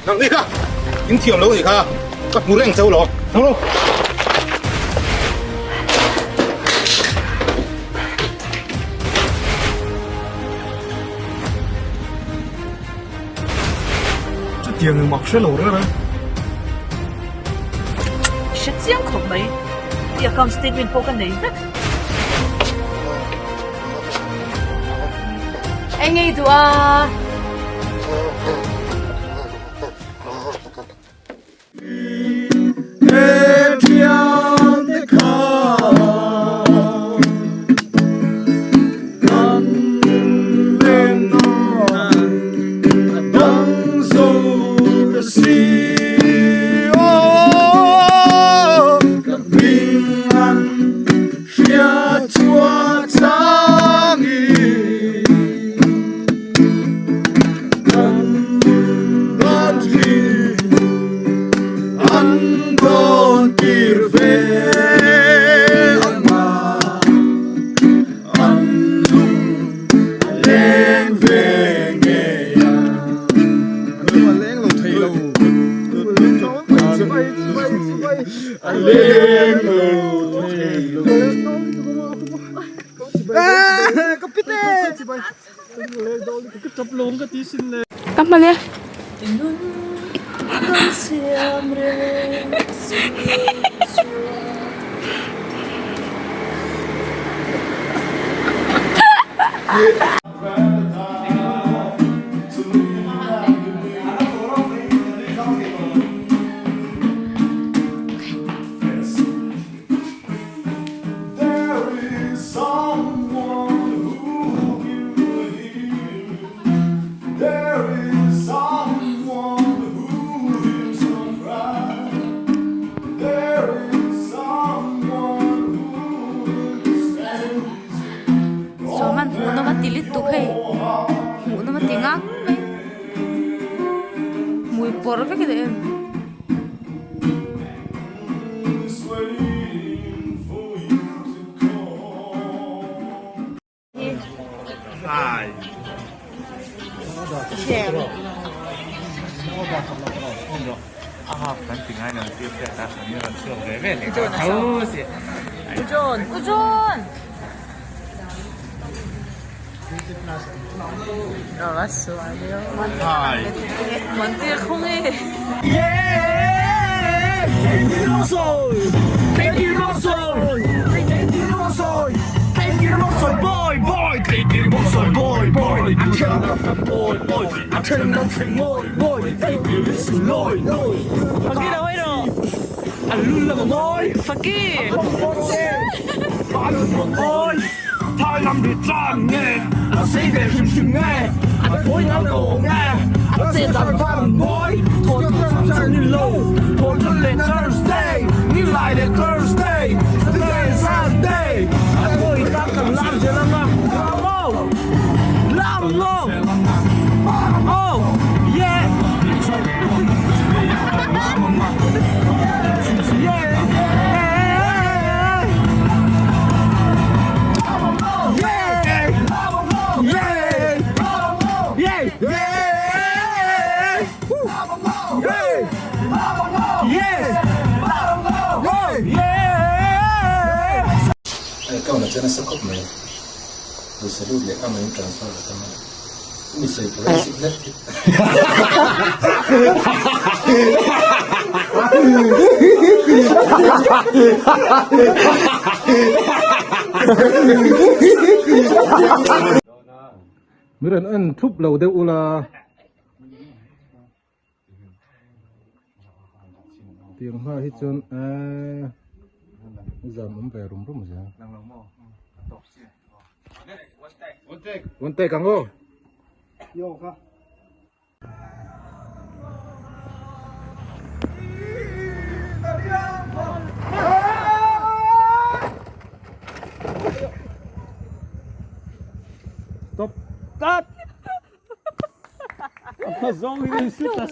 Nang ni kha in thiam lo ni kha ka hmu reng cheu lo nang lo. Chutiang eng mak hre lo reng reng. Hre chiang khawp mai. I account statement pawh ka nei vek. Eng ngei duh a? Ka hman e. Sawman hmuh nawm a ti lutuk hei hmuh nawm a ti ngang mai hmui pawrh vek a ni em. Hei account ah chuan nasa khawp mai pawisa lut leh kha mai transfer a tam a mi sawi forensic hlek hi Mi rawn en thup lo deuh ula. Tiang hma hi chuan eee zam awm ve rum rum zel. One take ang aw. Stop. Cut. Zawng hi in shoot ta.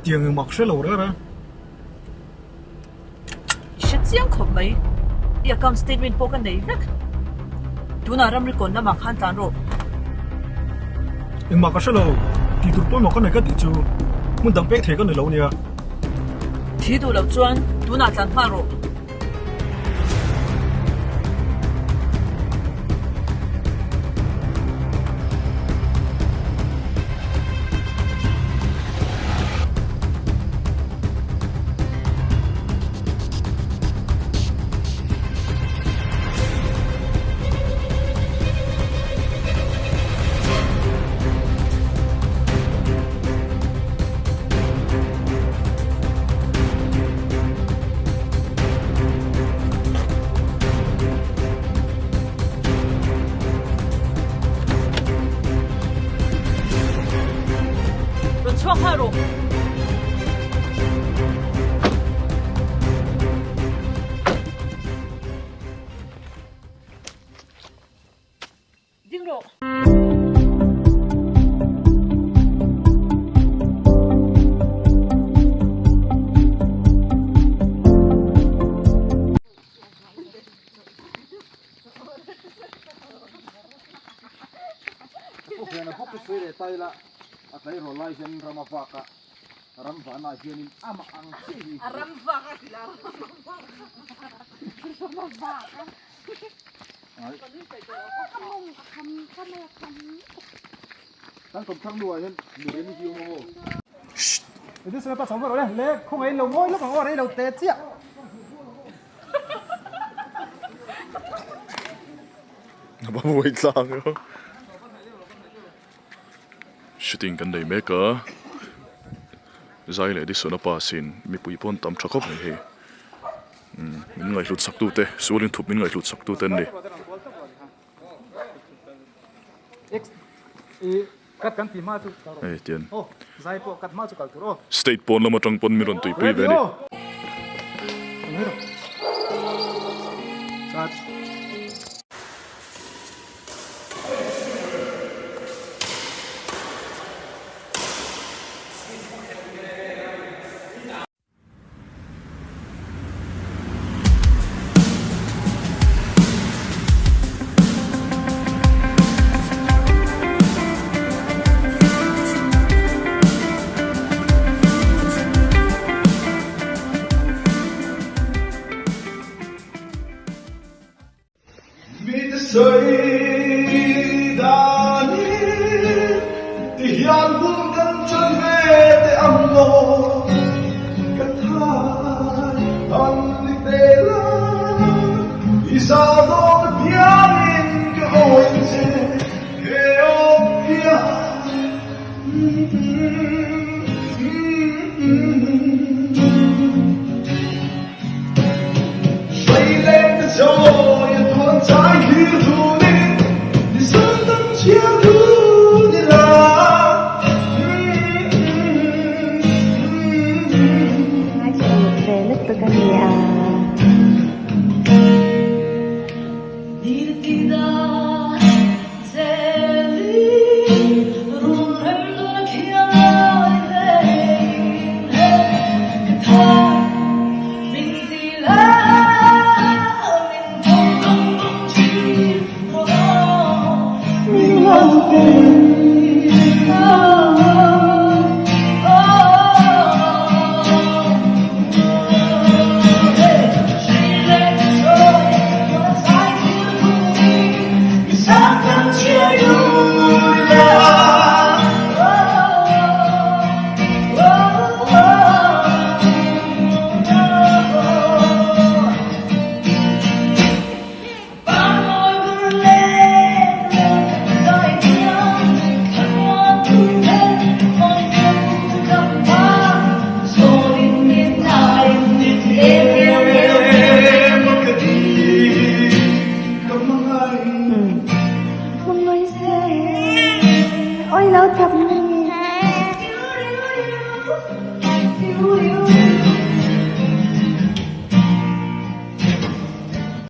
Chutiang engmah ka hre lo reng reng. I hre chiang khawp mai. I account statement pawh ka nei vek. Tunah ramri kawn lamah khan tlan rawh. Engmah ka hre lo. Tih tur pawimawh ka nei ka tih chu hmun dang pek thei ka ni lo nia. Thi duh loh chuan tunah tlan nghal rawh. Rawn chhuak nghal rawh. Ding rawh. Shooting kan nei mek a zai leh Edison a pass in mipui pawn tam tha khawp mai hei. Min ngaihhlut sak tute sual inthup min ngaihhlut sak tute an ni. Hei tian state pawn lam atang pawn min rawn tuipui ve a ni. Mite sawi danin ti hian bul kan chan ve teh ang law ka thai an ni te la i za dawn apiangin ka awih che he awm hian.